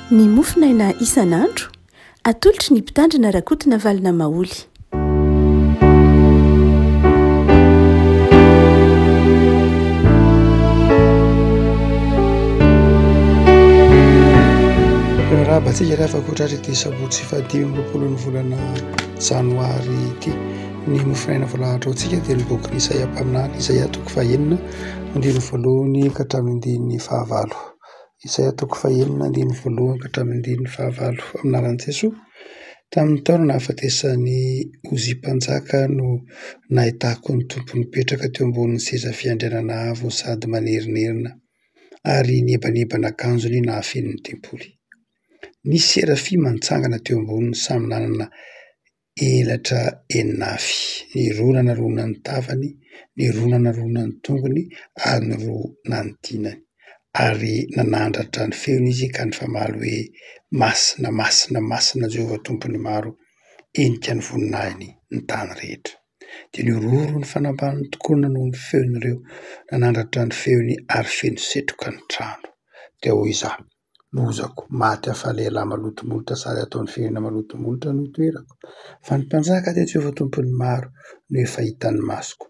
Ny mofonaina isan'andro, atolotry ny Mpitandrina Rakotonavalona Maholy. Miarahaba antsika ry havako tratra ity sabotsy fahadimy amby roapolo ny volana janoary ity. Ny mofonaina voalahatra ho antsika dia ny bokin'i Isaia mpaminany, Isaia toko fahenina andininy voalohany ka hatramin'ny andininy fahavalo. Isaia toko fahenina andininy voalohany ka hatramin'ny andininy fahavalo. Amin'ny anaran'i Jesoa, tamin'ny taona nahafatesan'i Ozia mpanjaka no nahitako ny Tompo nipetraka teo ambonin'ny seza fiandrianana avo sady manerinerina, ary niebanebana akanjony nahafeno ny tempoly. Nisy serafima nitsangana teo amboniny samy nanana elatra enina avy, ny roa nanarona ny tavany, ny roa nanarona ny tongony ary ny roa nanodinany. Ary nanandratra ny feony izy ka nifamaly hoe, Masina, masina, masina Jehovah Tompon'ny maro, henika ny voninahiny ny tany rehetra. Dia nihorohoro ny fanambaniny tokoa noho ny feon'ireo nanandratra ny feony ary feno setroka ny trano. Dia hoy izaho, Lozako, maty aho fa lehilahy maloto molotra sady ataon'ny firenena maloto molotra no itoerako. Fa ny mpanjaka dia Jehovah Tompon'ny maro no efa hitan'ny masoko.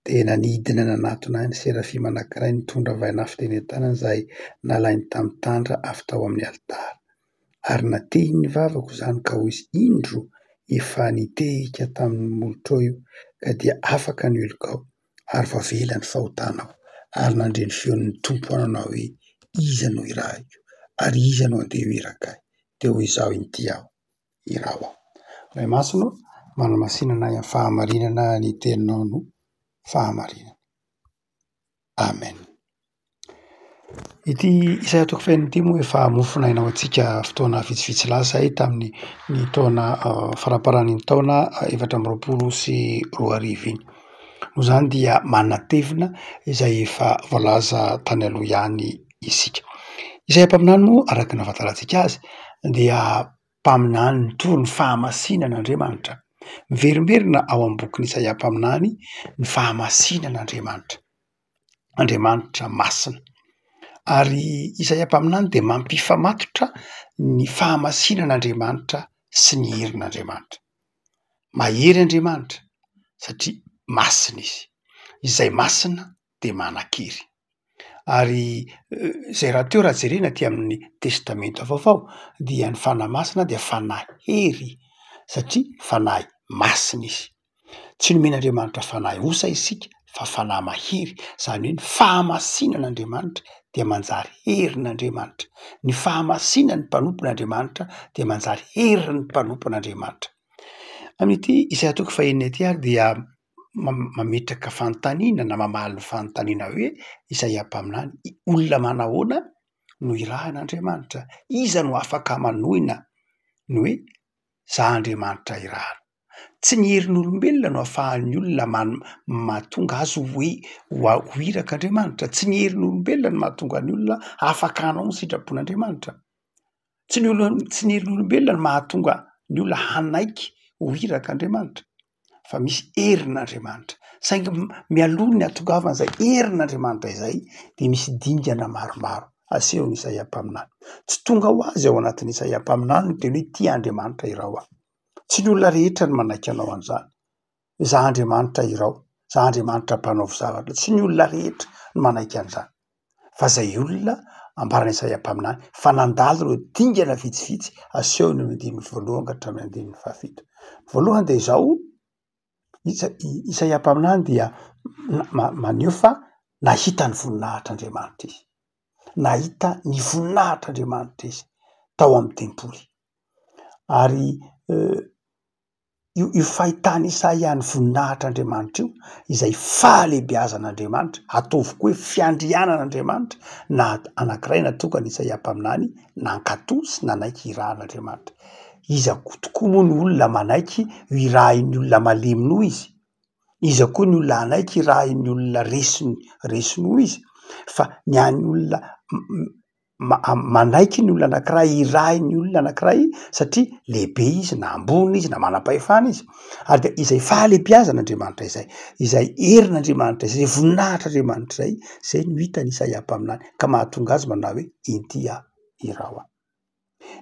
Dia nanidina nanatona ahy ny serafima anankiray nitondra vainafo teny an-tanany izay nalainy tamin'ny tandra avy tao amin'ny alitara. Ary natehiny ny vavako izany ka hoy izy, Indro, efa nitehika tamin'ny molotrao io, ka dia afaka ny helokao. ary voavela ny fahotanao, ary nandre ny feon'ny Tompo aho nanao hoe, Iza no hirahiko? Ary iza no handeha ho iraka ahy? Dia hoy izaho, Inty aho, iraho aho. Ray Masina ô, manamasinana ahy amin'ny fahamarinana ny teninao no fahamarinana. Amen. Ity Isaia toko fahenina ity moa efa mofonaina ho antsika fotoana vitsivitsy lasa izay tamin'ny ny taona faramparan'iny taona 2024 iny. Noho izany dia manatevina izay efa voalaza tany aloha ihany isika. Isaia mpaminany moa araka ny nahafantarantsika azy dia mpaminany nitory ny fahamasinan'Andriamanitra. Miverimberina ao amin'ny bokin'i Isaia mpaminany ny fahamasinan'Andriamanitra. Andriamanitra masina. Ary Isaia mpaminany dia mampifamatotra ny fahamasinan'Andriamanitra sy ny herin'Andriamanitra. Mahery Andriamanitra satria masina izy. Izay masina dia manan-kery. Ary izay rahateo raha jerena aty amin'ny testamenta vaovao dia ny fanahy masina dia fanahy hery satria fanahy masina izy. Tsy nomen'Andriamanitra fanahy osa isika fa fanahy mahery, izany hoe ny fahamasinan'Andriamanitra dia manjary herin'Andriamanitra, ny fahamasinan'ny mpanompon'Andriamanitra dia manjary herin'ny mpanompon'Andriamanitra. Amin'ity Isaia toko fahenina ity ary dia mametraka fanontaniana na mamaly ny fanontaniana hoe Isaia mpaminany, olona manahoana no irahan'Andriamanitra? Iza no afaka manohina ny hoe za Andriamanitra irahana? Tsy ny herin'olombelona no ahafahan'ny olona mahatonga azy hoe ho irak'Andriamanitra. Tsy ny herin'olombelona no mahatonga ny olona afaka hanao ny sitrapon'Andriamanitra. Tsy ny olona, tsy ny herin'olombelona no mahatonga ny olona hanaiky ho irak'Andriamanitra fa misy herin'Andriamanitra. Saingy mialoha ny hahatongavan'izay herin'Andriamanitra izay dia misy dingana maromaro asehon'i Isaia mpaminany. Tsy tonga ho azy ao anatin'i Isaia mpaminany ny teny hoe tia Andriamanitra iraho aho. Tsy ny olona rehetra no manaiky hanao an'izany. Izaho Andriamanitra irao, izaho Andriamanitra mpanao zavatra. Tsy ny olona rehetra no manaiky an'izany. Fa izay olona ambaran'i Isaia mpaminany fa nandalo ireo dingana vitsivitsy asehony amin'ny andininy voalohany ka hatramin'ny andininy fahafito. Voalohany dia izao, Isaia mpaminany dia maneho fa nahita ny voninahitr'Andriamanitra izy. Nahita ny voninahitr'Andriamanitra izy tao amin'ny tempoly. Ary io io fahitan'i Isaia ny voninahitr'Andriamanitra io, izay fahalehibiazan'Andriamanitra, ataovy koa hoe fiandrianan'Andriamanitra, na anankiray nahatonga an'i Isaia mpaminany nankatò sy nanaiky hirahan'Andriamanitra. Iza koa tokoa moa ny olona manaiky ho irahin'ny olona malemy noho izy? Iza koa ny olona hanaiky hirahin'ny olona resiny resy noho izy? Fa ny an'ny olona manaiky ny olona anankiray irahin'ny olona anankiray satria lehibe izy na ambony izy na manam-pahefana izy ary dia izay fahalehibiazan'Andriamanitra izay, izay herin'Andriamanitra izay, izay voninahitr'Andriamanitra izay, izay no hitan'i Isaia mpaminany ka mahatonga azy manao hoe inty aho, iraho aho.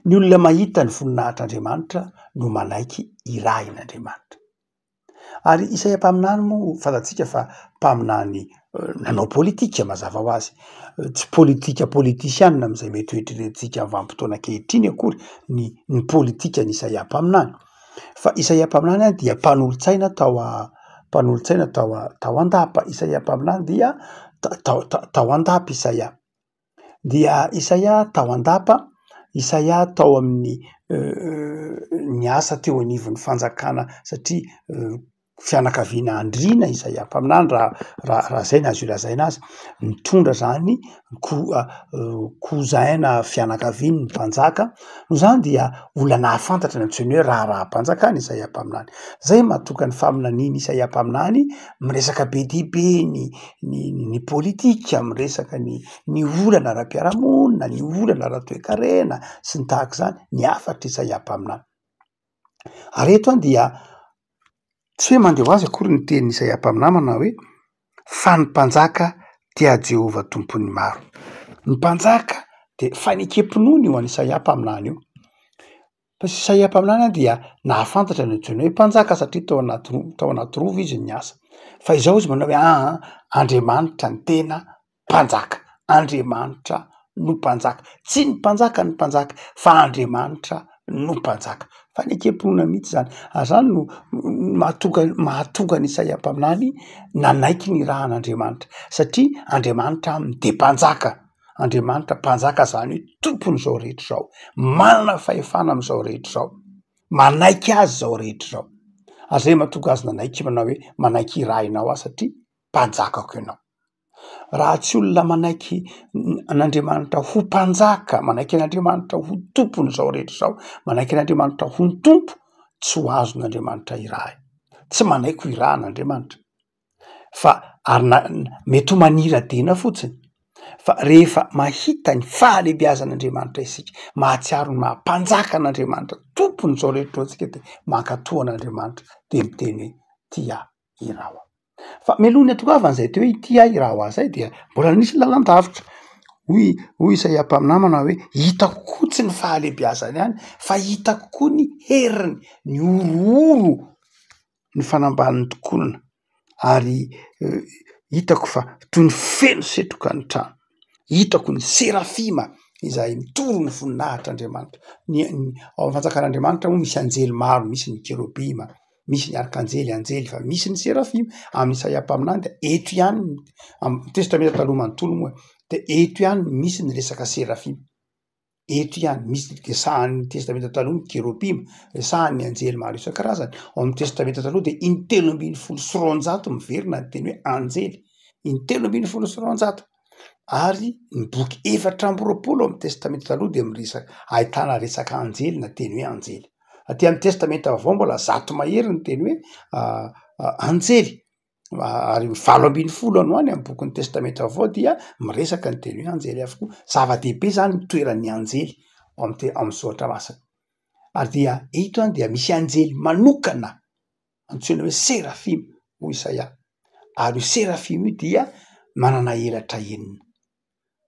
Ny olona mahita ny voninahitr'Andriamanitra no manaiky irahin'Andriamanitra. Ary Isaia mpaminany moa fantatsika fa mpaminany nanao politika mazava ho azy, tsy politika politisiana amin'izay mety ho eritreretintsika amin'ny vanim-potoana ankehitriny akory ny ny politikan'i Isaia mpaminany. Fa Isaia mpaminany dia mpanolotsaina tao mpanolotsaina tao tao an-dapa, Isaia mpaminany dia tao tao an-dapa Isaia. Dia Isaia tao an-dapa, Isaia tao amin'ny niasa teo anivon'ny fanjakana satria fianakaviana andriana Isaia mpaminany raha raha raha zay no azo ilazaina azy, nitondra zany ko- cousin na fianakavian'ny mpanjaka, noho izany dia olona nahafantatra ny antsoiny hoe raharaham-panjakana Isaia mpaminany. Zay mahatonga ny faminanian'i Isaia mpaminany miresaka be dia be ny ny ny politika, miresaka ny ny olana ara-piarahamonina, ny olana ara-toekarena sy ny tahaka izany, ny hafatr'i Isaia mpaminany. Ary eto an dia tsy hoe mandeha ho azy akory ny tenin'i Isaia mpaminany manao hoe fa ny mpanjaka dia Jehovah Tompon'ny maro. Ny mpanjaka dia fanekem-pinoana io an'i Isaia mpaminany io. Fa Isaia mpaminany dia nahafantatra ny antsoina hoe mpanjaka satria tao anaty ro- tao anaty rova izy niasa. Fa izao izy manao hoe aa Andriamanitra ny tena mpanjaka, Andriamanitra no mpanjaka. Tsy ny mpanjaka no mpanjaka fa Andriamanitra no mpanjaka. Fanekem-pinoana mihitsy zany. Ary zany no mahatonga mahatonga an'i Isaia mpaminany nanaiky ny irahan'Andriamanitra satria Andriamanitra aminy de mpanjaka. Andriamanitra mpanjaka zany hoe tompon'izao rehetra izao, manana fahefana amin'izao rehetra izao, manaiky azy izao rehetra izao. Ary zay mahatonga azy nanaiky manao hoe manaiky hirahinao aho satria mpanjakako ianao. Raha tsy olona manaiky an'Andriamanitra ho mpanjaka, manaiky an'Andriamanitra ho tompon'izao rehetra izao, manaiky an'Andriamanitra ho ny tompo, tsy ho azon'Andriamanitra irahina. Tsy manaiky ho irahan'Andriamanitra. Fa ary na mety ho manira-dena fotsiny fa rehefa mahita ny fahalehibiazan'Andriamanitra isika, mahatsiaro ny maha mpanjaka an'Andriamanitra, tompon'izao rehetra izao isika de mankatò an'Andriamanitra de miteny hoe tia ahy iraho. Fa mialoha ny hatongavan'izay izay teo hoe ity ahy iraho ahy zay dia mbola nisy lalan-davitra, hoy hoy Isaia mpaminany manao hoe hitako koa tsy ny fahalehibiazany ihany fa hitako koa ny heriny, ny horohoro ny fanambanin'ny tokonana ary hitako fa toy ny feno setroka ny trano, hitako ny serafima izay mitory ny voninahitr'Andriamanitra, ny ny ao amin'ny fanjakan'Andriamanitra moa misy anjely maro, misy ny kerobima, misy ny arkanjely, anjely fa misy ny serafima, amin'ny Isaia mpaminany dia eto ihany amin'ny testamenta taloha manontolo moa de eto ihany misy ny resaka serafima. Eto ihany, misy resahan'ny Testamenta Taloha ny kerobima, resahan'ny anjely maro isan-karazany. Ao amin'ny Testamenta Taloha dia in-213 miverina ny teny hoe anjely, in-213. Ary ny boky 24 ao amin'ny Testamenta Taloha dia miresaka, ahitana resaka anjely na teny hoe anjely. Aty amin'ny Testamenta Vaovao mbola 100 mahery ny teny hoe anjely. ary ny 18 any ho any amin'ny bokin'ny testamenta vaovao dia miresaka ny teny hoe anjely avokoa. Zava-dehibe zany ny toeran'ny anjely ao amin'ny te- ao amin'ny soratra masina. Ary dia eto an dia misy anjely manokana antsoina hoe serafima hoy Isaia, ary io serafima io dia manana elatra enina.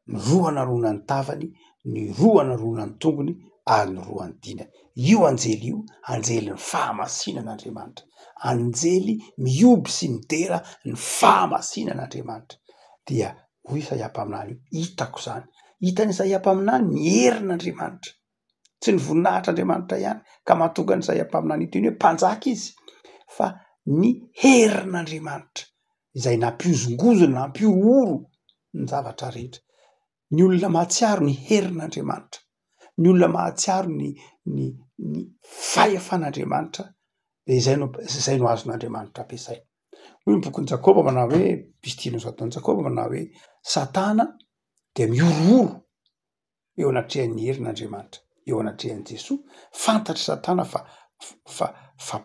Ny roa anaroana ny tavany, ny roa anaroana ny tongony ary ny roa ny dinany. Io anjely io, anjelin'ny fahamasinan'Andriamanitra, anjely mihoby sy midera ny fahamasinan'Andriamanitra. Dia hoy Isaia mpaminany io, hitako izany. Hitan'i Isaia mpaminany ny herin'Andriamanitra, tsy ny voninahitr'Andriamanitra ihany ka mahatonga an'i Isaia mpaminany hiteny hoe mpanjaka izy, fa ny herin'Andriamanitra. izay nampihozongozona, nampihorohoro ny zavatra rehetra. Ny olona mahatsiaro ny herin'Andriamanitra, ny olona mahatsiaro ny ny ny fahefan'Andriamanitra de izay no izay no azon'Andriamanitra ampiasaina. Hoy ny bokin'i Jakoba manao hoe, epistily nosoratan'i Jakoba manao hoe, Satana dia mihorohoro eo anatrehan'ny herin'Andriamanitra, eo anatrehan'i Jesoa, fantatr'i Satana fa fa fa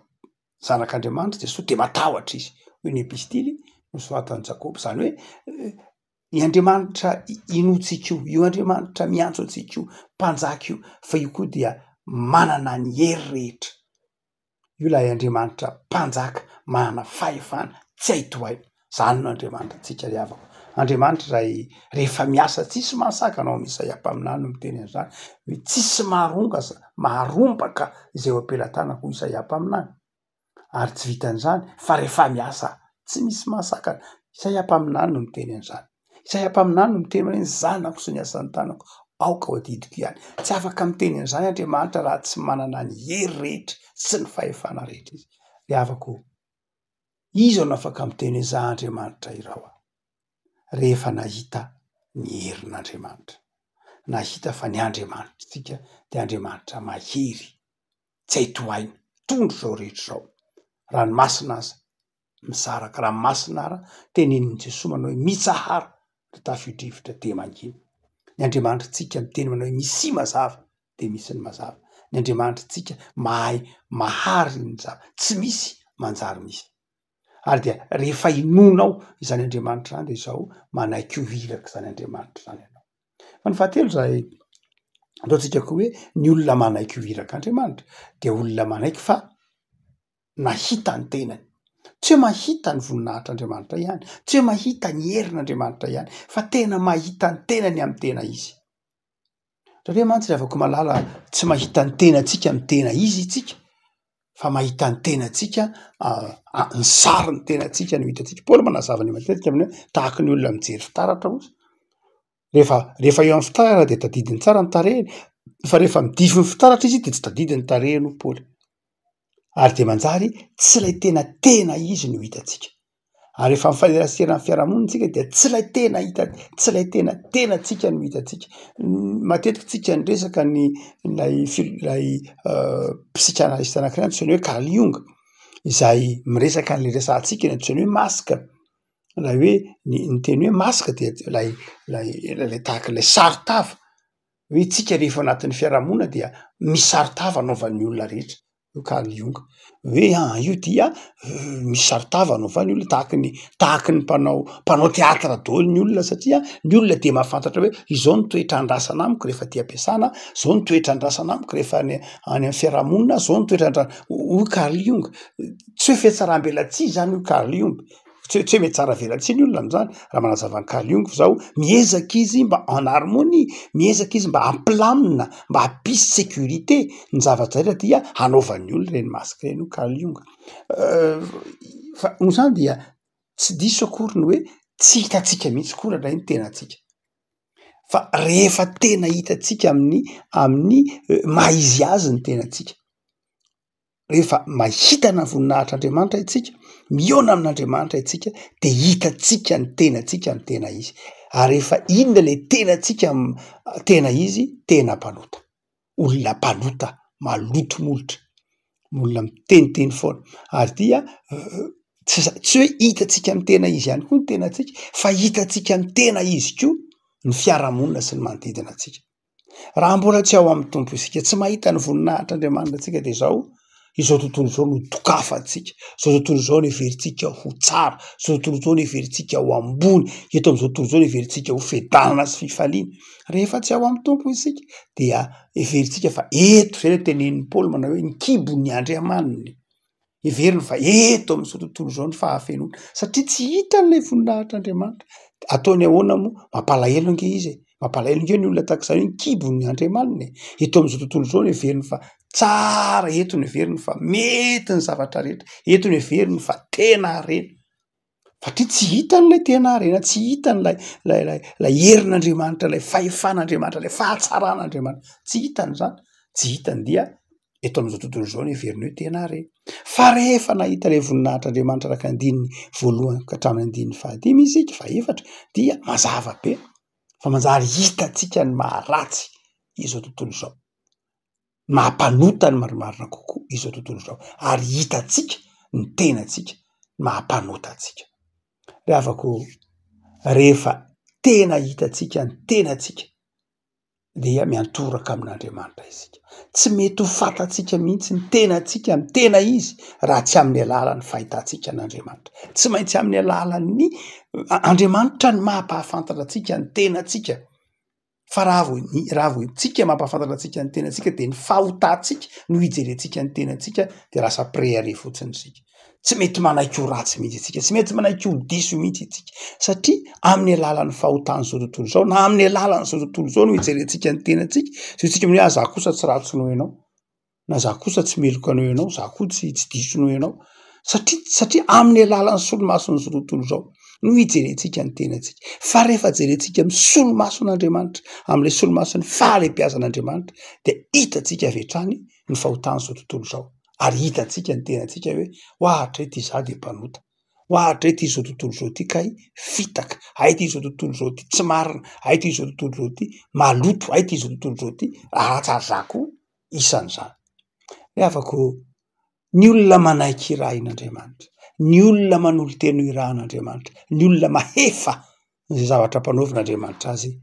Zanak'Andriamanitra Jesoa de matahotra izy, hoy ny epistily nosoratan'i Jakoba, zany hoe i Andriamanitra inoantsika io, io Andriamanitra miantso antsika io, mpanjaka io, fa io koa dia manana ny hery rehetra, io ilay Andriamanitra mpanjaka manana fahefana tsy hay tohaina, zany no Andriamanitra antsika ry havako. Andriamanitra izay rehefa miasa tsisy mahasakana ao amin'i Isaia mpaminany no miteny an'izany hoe tsisy maharonga maharombaka izay eo am-pelatanako hoy Isaia mpaminany. Ary tsy vitan'izany fa rehefa miasa tsy misy mahasakana. Isaia mpaminany no miteny an'izany. Isaia mpaminany no miteny hoe ny zanako sy ny asan'ny tanako aoka ho adidiko ihany. Tsy afaka miteny an'izany Andriamanitra raha tsy manana ny hery rehetra sy ny fahefana rehetra izy. Ry havako, iza no afaka miteny hoe za Andriamanitra irao aho? Rehefa nahita ny herin'Andriamanitra. Nahita fa ny Andriamanitritsika dia Andriamanitra mahery. tsy hay tohaina, tondro izao rehetra izao, ranomasina aza misaraka, ranomasina ara tenenin'i Jesoa manao hoe mitsahara ry tafio-drivotra dia mangina, ny Andriamanitritsika miteny manao hoe misia mazava dia misy ny mazava, ny Andriamanitritsika mahay mahary ny zava tsy misy manjary misy, ary dia rehefa inoanao izany Andriamanitra izany dia izao manaiky ho iraka izany Andriamanitra izany ianao. Fa ny fahatelo izay ataontsika koa hoe ny olona manaiky ho irak'Andriamanitra dia olona manaiky fa nahita ny tenany. Tsy hoe mahita ny voninahitr'Andriamanitra ihany, tsy hoe mahita ny herin'Andriamanitra ihany fa tena mahita ny tenany amin'ny tena izy. Indraindray mantsy ry havako malala tsy mahita ny tenantsika amin'ny tena izy isika fa mahita ny tenantsika ny sarin'ny tenantsika no hitantsika. Paoly manazava an'io matetika amin'ny hoe tahaky ny olona mijery fitaratra hozy. Rehefa rehefa eo amin'ny fitaratra dia tadidiny tsara ny tarehiny fa rehefa midify ny fitaratra izy dia tsy tadidiny ny tarehiny hoy Paoly. Ary dia manjary tsy ilay tena tena izy no hitantsika. Ary rehefa mifanerasera amin'ny fiarahamonina isika dia tsy ilay tena hita, tsy ilay tena tenantsika no hitantsika. Matetika tsika niresaka ny ilay ilay psychanalyste anankiray antsoina hoe Carl Jung izay miresaka an'ilay resahantsika ny antsoina hoe masque. Ilay hoe ny ny teny hoe masque dia ilay ilay ilay tahaka ilay saron-tava hoe tsika rehefa anatin'ny fiarahamonina dia misy saron-tava anaovan'ny olona rehetra. Io Carl Jung hoe an io dia misy saron-tava anaovan'ny olona tahaky ny tahaky ny mpanao mpanao teatra daholo ny olona satria ny olona dia mahafantatra hoe izao ny toetra andrasana amiko rehefa aty am-piasana, zao ny toetra andrasana amiko rehefa any any amin'ny fiarahamonina, zao ny toetra andra- hoy Carl Jung. Tsy hoe fihatsaram-belatsihy zany hoy Carl Jung. Tsy hoe tsy hoe mihatsara velatsihy ny olona amin'izany raha manazava an'i Carl Jung fa zao miezaka izy mba en harmonie, miezaka izy mba hampilamina, mba hampisy sécurité ny zavatra rehetra dia hanaovan'ny olona ireny masque ireny hoy Carl Jung. Fa noho izany dia tsy diso akory ny hoe tsy hitantsika mihitsy koa indraindray ny tenantsika fa rehefa tena hitantsika amin'ny amin'ny maha izy azy ny tenantsika. Rehefa mahita ny voninahitr'Andriamanitra isika, mihaona amin'Andriamanitra isika de hitantsika ny tenantsika ny tena izy, ary rehefa inona le tenantsika tena izy, tena mpanota, olona mpanota maloto molotra, olona miteniteny foana ary dia tsy za- tsy hoe hitantsika ny tena izy ihany koa ny tenantsika fa hitantsika ny tena izy koa ny fiarahamonina sy ny manodidina antsika. Raha mbola tsy ao amin'ny Tompo isika, tsy mahita ny voninahitr'Andriamanitra antsika dia izao, izao tontolo izao no dokafantsika, izao tontolo izao no heverintsika ho tsara, izao tontolo izao no heverintsika ho ambony, eto amin'izao tontolo izao no heverintsika ho fiadanana sy fifaliana. Rehefa tsy ao amin'ny Tompo isika dia heverintsika fa eto, izay ilay tenenin'i Paoly manao hoe ny kibon'ny Andriamaniny. Heveriny fa eto amin'izao tontolo izao ny fahafenoana satria tsy hitany ilay voninahitr'Andriamanitra. Ataony ahoana moa? Mampalahelo ange izy e! Mampalahelo ange ny olona tahaka izany hoe ny kibon'ny Andriamaniny e! Eto amin'izao tontolo izao no heveriny fa tsara, eto no heveriny fa mety ny zavatra rehetra, eto no heveriny fa tena harena. Satria tsy hitany ilay tena harena, tsy hitany ilay ilay ilay ilay herin'Andriamanitra, ilay fahefan'Andriamanitra, ilay fahatsaran'Andriamanitra. Tsy hitany izany, tsy hitany dia eto amin'izao tontolo izao no heveriny hoe tena harena. Fa rehefa nahita ilay voninahitr'Andriamanitra araka ny andininy voalohany ka hatramin'ny andininy fahadimy isika, fahefatra, dia mazava be fa manjary hitantsika ny maharatsy izao tontolo izao. Maha mpanota ny marimarina kokoa izao tontolo izao ary hitantsika ny tenantsika ny maha mpanota antsika. Ry havako, rehefa tena hitantsika ny tenantsika dia miantoraka amin'Andriamanitra isika. Tsy mety ho fantatsika mihitsy ny tenantsika amin'ny tena izy raha tsy amin'ny alalan'ny fahitantsika an'Andriamanitra. Tsy maintsy amin'ny alalan'ny Andriamanitra ny maha-mpahafantatra antsika ny tenantsika. Fa raha vao ny raha vao tsika mampahafantatra antsika ny tenantsika de ny fahotantsika no ijerentsika ny tenantsika de lasa mpirehareha fotsiny isika. Tsy mety manaiky ho ratsy mihitsy isika, tsy mety manaiky ho diso mihitsy isika, satria amin'ny alalan'ny fahotan'izao tontolo izao na amin'ny alalan'izao tontolo izao no ijerentsika ny tenantsika, zao tsika hoe ah za kosa tsy ratsy noho ianao, na za kosa tsy meloka noho ianao, za koa tsy tsy diso noho ianao, satria satria amin'ny alalan'ny solomason'izao tontolo izao no ijerentsika ny tenantsika, fa rehefa jerentsika amin'ny solomason'Andriamanitra, amin'ilay solomason'ny fahalehibiazan'Andriamanitra dia hitantsika avy hatrany ny fahotan'izao tontolo izao. ary hitantsika ny tenantsika hoe ohatra ity izaho dia mpanota, ohatra ity izao tontolo izao ity kay fitaka, hay ity izao tontolo izao ity tsy marina, hay ity izao tontolo izao ity maloto, hay ity izao tontolo izao ity ratsy ary izaho koa isan'izany. Ry havako ô, ny olona manaiky hirahin'Andriamanitra, ny olona manolo-tena ho irahan'Andriamanitra, ny olona mahefa izay zavatra ampanaovin'Andriamanitra azy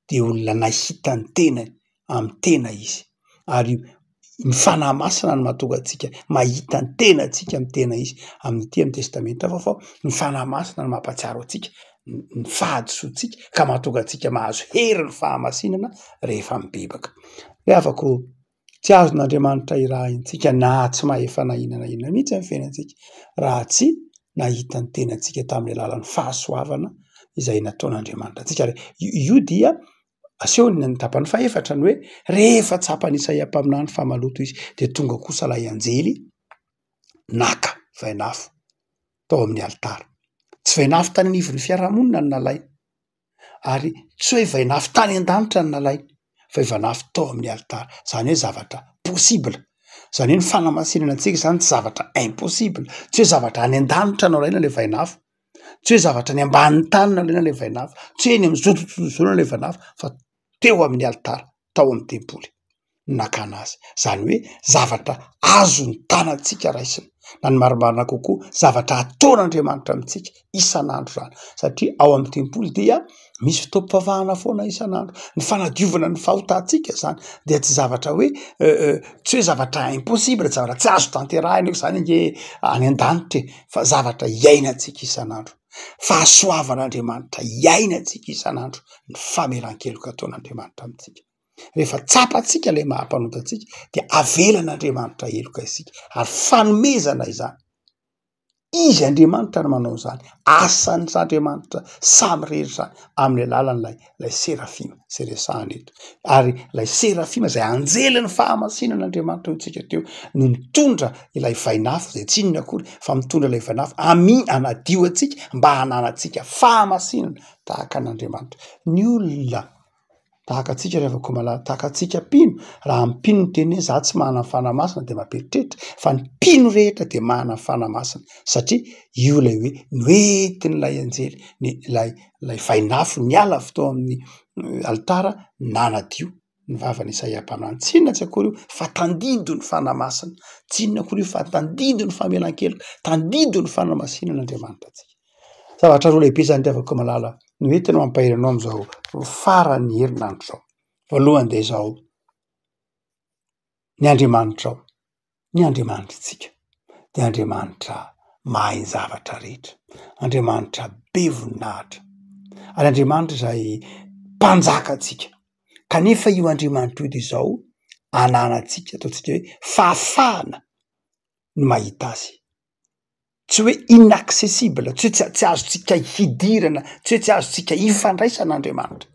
dia olona nahita ny tenany amin'ny tena izy ary ny Fanahy Masina no mahatonga antsika mahita ny tenantsika amin'ny tena izy. Amin'ity amin'ny Testamenta Vaovao, ny Fanahy Masina no mampahatsiaro antsika ny fahadisoantsika ka mahatonga antsika mahazo hery ny fahamasinana rehefa mibebaka. Ry havako, tsy azon'Andriamanitra irahintsika na tsy mahefa na inona na inona mihitsy amin'ny fiainantsika raha tsy nahita ny tenantsika tamin'ny alalan'ny fahasoavana izay nataon'Andriamanitra antsika. Ary io dia Asehony ny tapany fahefatra ny hoe rehefa tsapan'i Isaia mpaminany fa maloto izy dia tonga kosa ilay anjely naka vainafo tao amin'ny alitara. Tsy vainafo tany anivon'ny fiarahamonina no nalainy ary tsy hoe vainafo tany an-danitra no nalainy fa vainafo tao amin'ny alitara, izany hoe zavatra possible, izany hoe ny fanamasinana antsika izany tsy zavatra impossible, tsy hoe zavatra any an-danitra no alaina ilay vainafo. Tsy hoe zavatra any ambanin'ny tany no nalaina ilay vainafo, tsy hoe eny amin'izao tontolo izao no nalaina vainafo fa teo amin'ny alitara, tao amin'ny tempoly no nakana azy. Izany hoe zavatra azon'ny tanantsika raisina, na ny marimarina kokoa zavatra ataon'Andriamanitra amintsika isan'andro izany satria ao amin'ny tempoly dia misy fotoam-pivavahana foana isan'andro. Ny fanadiovana ny fahotantsika izany dia tsy zavatra hoe tsy hoe zavatra impossible, tsy zavatra tsy azo tanterahina io zany ange any an-danitra e, fa zavatra iainantsika isan'andro. Fahasoavan'Andriamanitra iainantsika isan'andro ny famelan-keloka ataon'Andriamanitra amintsika. Rehefa tsapantsika ilay maha mpanota antsika dia avelan'Andriamanitra heloka isika ary fanomezana izany. Izy Andriamanitra no manao izany, asan'ny Andriamanitra samirery izany amin'ny alalan'ilay ilay serafima izay resahana eto. Ary ilay serafima izay anjelin'ny fahamasinan'Andriamanitra hoy tsika teo no mitondra ilay vainafo izay tsy inona akory fa mitondra ilay vainafo ami hanadio antsika mba hananantsika fahamasinana tahaka an'Andriamanitra. Ny olona Tahaka antsika ry havako malala, tahaka antsika mpino, raha ny mpino miteny hoe za tsy manana ny Fanahy Masina dia mampieritreritra fa ny mpino rehetra dia manana ny Fanahy Masina satria io ilay hoe noentin'ilay anjely ny ilay ilay vainafo niala avy tao amin'ny alitara nanadio ny vavan'i Isaia mpaminany. Tsy inona tsy akory io fa tandindon'ny Fanahy Masina, tsy inona akory io fa tandindon'ny famelan-keloka, tandindon'ny fanamasinan'Andriamanitra antsika. Zavatra roa lehibe izany ry havako malala no entina mampahery anao amin'izao faran'ny herinandro izao. Voalohany dia izao, ny Andriamanitrao, ny Andriamanitritsika dia Andriamanitra mahay ny zavatra rehetra, Andriamanitra be voninahitra ary Andriamanitra izay mpanjaka antsika. Kanefa io Andriamanitra io dia izao ananantsika ataontsika hoe fahafahana ny mahita azy. Tsy hoe inaccessible, tsy hoe tsy azontsika hidirana, tsy hoe tsy azontsika ifandraisana Andriamanitra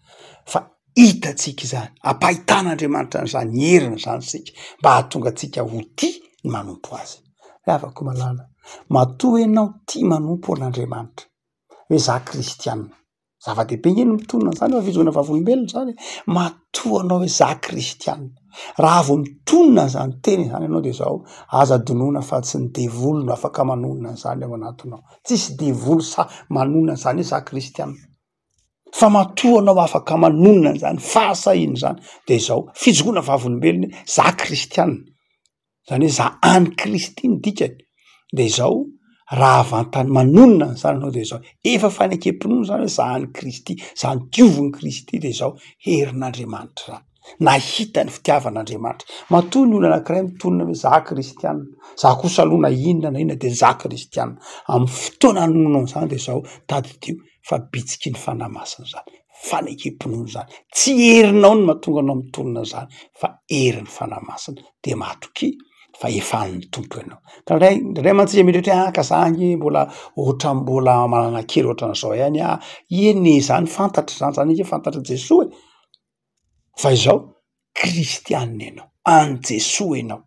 fa hitantsika izany, ampahitan'Andriamanitra an'izany heriny izany isika mba hahatonga antsika ho tia ny manompo azy. Ry havako malala, matoa ianao tia manompo an'Andriamanitra, hoe za kristianina, Zava-dehibe ange ny mitonona an'izany fa fijoronana vavolombelona izany e. Matoa anao hoe za kristianina. Raha vao mitonona an'izany teny izany ianao de zao, aza adinoina fa tsy ny devoly no afaka manonona an'izany ao anatinao. Tsisy devoly sahy manonona an'izany hoe za kristianina. Fa matoa anao afaka manonona an'izany fahasahiana izany de zao, fijoroana vavolombelona hoe za kristianina. Zany hoe za an'i Kristy ny dikany, de izao raha vantany manonona an'izany anao de izao, efa fanekem-pinoana zany hoe za an'i Kristy, za diovin'i Kristy de izao herin'Andriamanitra zany, nahita ny fitiavan'Andriamanitra. Matoa ny olona anankiray mitonona hoe za kristianina, za kosa aloha na inona na inona de za kristianina, amin'ny fotoana anononao an'izany de izao tadidio fa bitsiky ny Fanahy Masina zany, fanekem-pinoana zany, tsy herinao no mahatonga anao mitonona an'izany fa herin'ny Fanahy Masina, de matokia. Fa efa an'ny Tompo ianao. Ka indray indraindray mantsy isika mieritreritra hoe ah ka za ange mbola ohatran'ny mbola manana kely ohatran'izao ihany aho. Eny e, zany fantatra zany, zany ange fantatr'i Jesoa e. Fa izao, kristianina ianao, an'i Jesoa ianao,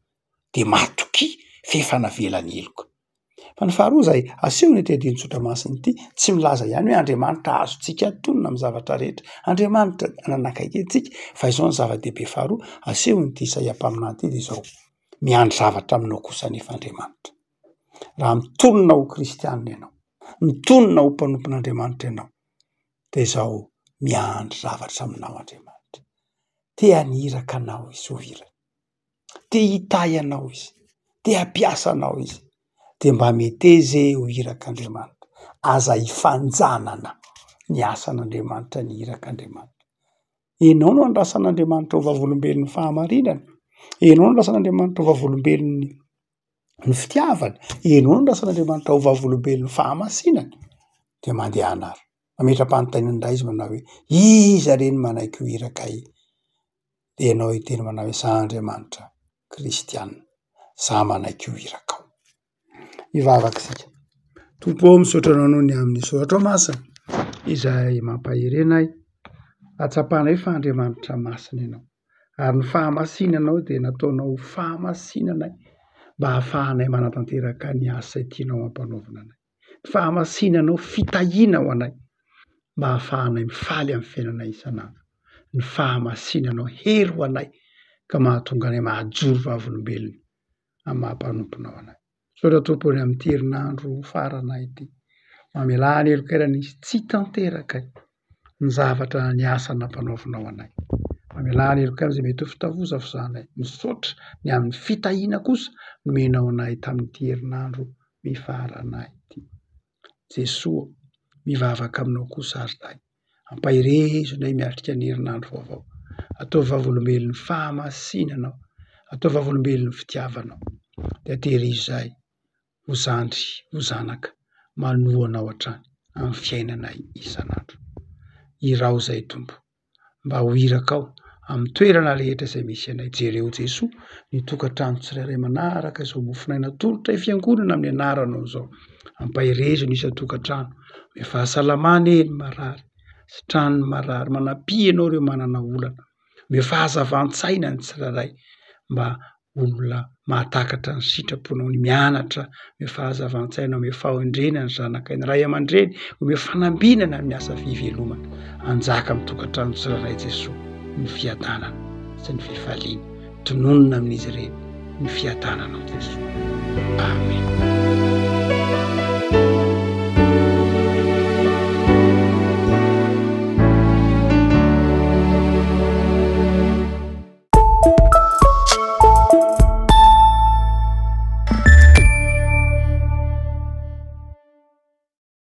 de matokia f'efa navela ny heloka. Fa ny faharoa izay asehony ity andinin-tsoratra masina ity, tsy milaza ihany hoe Andriamanitra azontsika atonina amin'ny zavatra rehetra, Andriamanitra nanakaiky antsika, fa izao ny zava-dehibe faharoa asehon'ity Isaia mpaminany ity dia izao, miandry zavatra aminao kosa anefa Andriamanitra. Raha mitonona ho kristianina ianao, mitonona ho mpanompon'Andriamanitra ianao, dia izao miandry zavatra aminao Andriamanitra. Te haniraka anao Izy ho irany. Te hitahy anao Izy, te hampiasa anao Izy, de mba meteza e ho irak'Andriamanitra. Aza ifanjanana ny asan'Andriamanitra, ny irak'Andriamanitra. Ianao no andrasan'Andriamanitra ho vavolombelon'ny fahamarinana, ianao no andrasan'Andriamanitra ho vavolombelon'ny ny fitiavana, ianao no andrasan'Andriamanitra ho vavolombelon'ny fahamasinana, de mandehana ary. Mametra-panontaniana indray izy manao hoe, iza re no manaiky ho iraka e? Dia ianao hiteny manao hoe, za Andriamanitra kristiana, za manaiky ho irakao. Hivavaka isika. Tompo ô, misaotra anao noho ny amin'ny soratrao masina izay mampahery anay, ahatsapanay fa Andriamanitra masina ianao, ary ny fahamasinanao dia nataonao ho fahamasinanay mba hahafahanay manatanteraka ny asa tianao hampanaovina anay. Fahamasinanao fitahiana ho anay mba hahafahanay mifaly amin'ny fiainanay isan'andro. Ny fahamasinanao hery ho anay ka mahatonga anay mahajoro vavolombelona amin'ny maha mpanomponao anay. Misaotra Tompo ny amin'ity herinandro farana ity. Mamelà ny heloka eran'ny tsy tanterakay ny zavatra ny asa nampanaovinao anay. Mamelà ny heloka amin'izay mety ho fitavozavozanay. Misaotra ny amin'ny fitahiana kosa nomenao anay tamin'ity herinandro mifarana ity. Jesoa, mivavaka aminao kosa ary Ray. Ampaherezo anay miatrika ny herinandro vaovao. Ataovy vavolombelon'ny fahamasinanao, ataovy vavolombelon'ny fitiavanao. Dia tehirizo izahay ho zandry, ho zanaka manoa anao hatrany amin'ny fiainanay isan'andro. Iraho izahay Tompo. mba ho irakao amin'ny toerana rehetra izay misy anay. Jereo Jesoa ny tokantrano tsirairay manaraka izao mofon'aina atolotray fiangonana amin'ny anaranao izao. Ampaherezo ny isan-tokantrano, omeo fahasalamana e ny marary, sitrano ny marary, manampia ianao ireo manana olana, omeo fahazavan-tsaina ny tsirairay mba olona mahatakatra ny sitraponao, ny mianatra, omeo fahazavan-tsaina, omeo fahendrena ny zanakay, ny ray aman-dreny, omeo fanambinana amin'ny asa fivelomana. Anjaka amin'ny tokantrano tsirairay Jesoa ny fiadanana sy ny fifaliana. Tononina amin'izy ireny ny fiadananao Jesoa. Amen.